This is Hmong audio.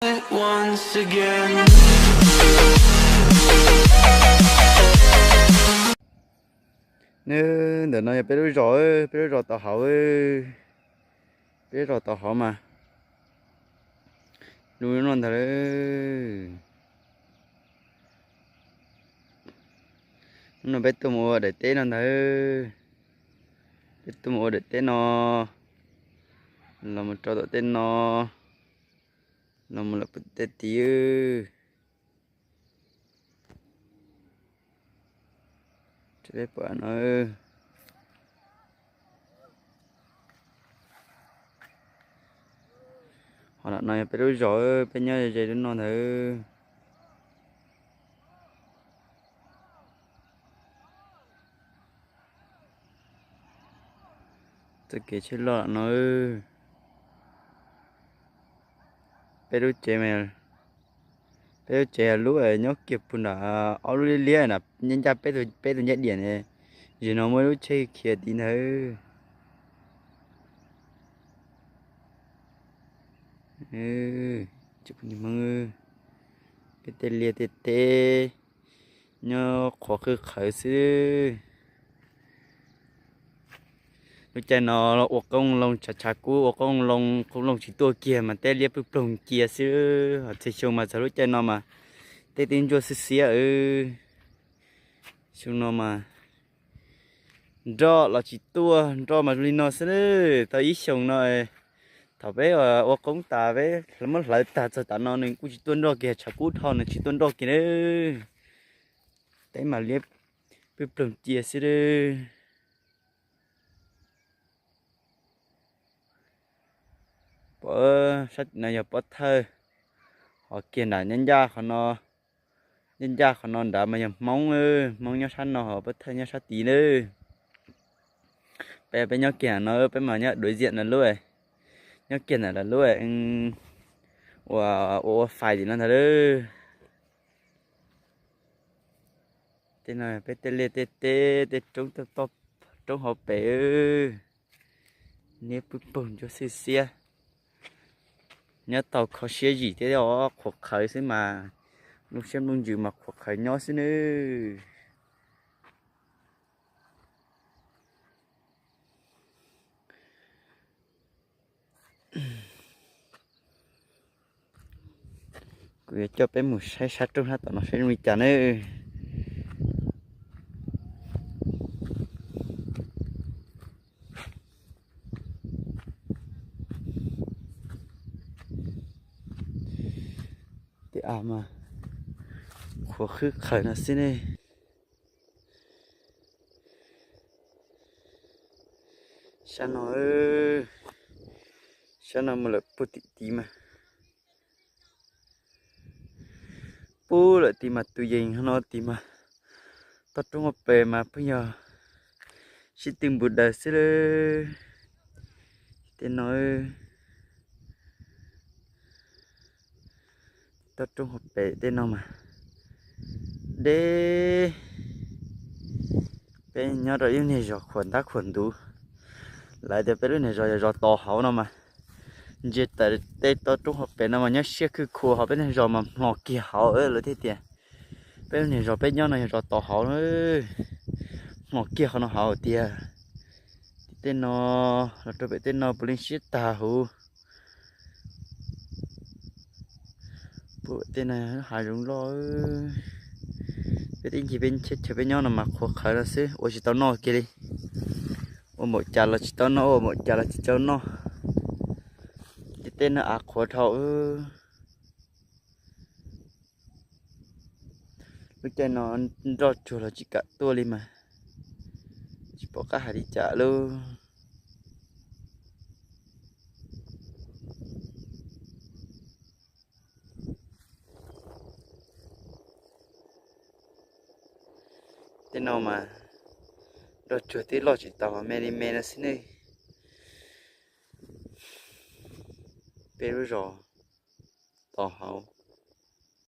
Nws ntawm no yog peb lub zos, peb lub zos tau hauv, peb lub zos tau hauv mas lub no ntag. Hnub no peb tuaj mus ua daim teb no ntag. Peb tuaj mus ua daim teb no, los mus rau tom tej no, los mus lawm pem tej tid. Peb pom no, ho no yog peb lub zos, peb nyob ze lub no ntag. Txoj kev tsheb loj no, peb lub tsev, peb lub tsev lub nyob kiag puag nram ob lub liab liab na, nyob ncaj peb tus ncaj diam ne. Zim no muaj lub tsheb khiav tid ntag. Peb tej liaj tej teb nyob qhuav qhwj qhawv xwb. Lub caij no ua qoob loo tshav tshav kub, ua qoob loo, qoob loo tsis tuaj kiag mas tej liab pwg ploog cia xwb. Ho txhia xyoo mas txog lub caij no mas tej twb ntsuab xiab xiab. Xyoo no mas nroj los tsis tuaj, nroj mas zoo li no xwb. Tau ib xyoos no, thaum peb ua qoob tas peb muab hlawv tag txog tav no nws kuj tsis tuaj nroj kiag, tshav kub dhau nws tsis tuaj nroj kiag na. Tej mas liab pwg ploog cia xwb. Pom no yog pob thawj, ho kiag nram ncaj ncaj qhov no, ncaj ncaj qhov no nrad mas yog Hmoob, Hmoob nyob sab no ho pob thawj nyob sab tid na. Peb, peb nyob kiag no, peb mas nyob đối diện lawv lub, nyob kiag ntawm lawv lub ua, ua, ua fais tim no ntag lauj. Tej no peb tej liaj tej teb, tej roob, roob hauv pes, liab pwg ploog ntsuab xiab xiab. Nyob tau kho siab zim thiab os, qhuav qhawv xwb mas, nplooj siab nplooj ntsws mas qhuav qhawv nyob xwb nawb. Kuv yuav coj peb mus saib sab roob sab tom no saib zoo li cas nawb. Tej av mas qhuav qhwj qhawv no xwb ne. Sab no, sab no mus lawm puag tim tid mas, puag lawm tid mas tus yees no tid mas, toj roob hauv pes mas pheej yog sib tw npus daws xwb lawm. Tej no, toj roob hauv pes tej no mas deb. Peb nyob rau ib lub niag zos khuam ntab khuam ntuv, lawv tias peb lub niag zos yog zos tod hauv no mas, ntsia tawm tej toj roob hauv pes no mas nyob siab khwj khua, ho peb niag zos mas hmo kiag hauv lawv thiaj tias peb lub niag zos peb nyob no yog zos tod hauv, hmo kiag qhov no hauv tiag. Tim tej no los rau pem tej no puav leej siab tag huv. Puag tej no hav zoov loj. Peb teb ncig peb teb chaws peb nyob no mas qhuav qhawv no xwb, ua tsis tau noj kiag li. Ua npaum cas los tsis tau noj, ua npaum cas los tsis tau noj. Tim tej no av qhuav dhau. Lub caij no nroj tsuag los tsis kam tuaj li mas, tsis pom qab hais li cas lauj. Tej no mas nroj tsuag twb loj tsis tau, me li me no xwb ne. Peb lub zos tod hauv.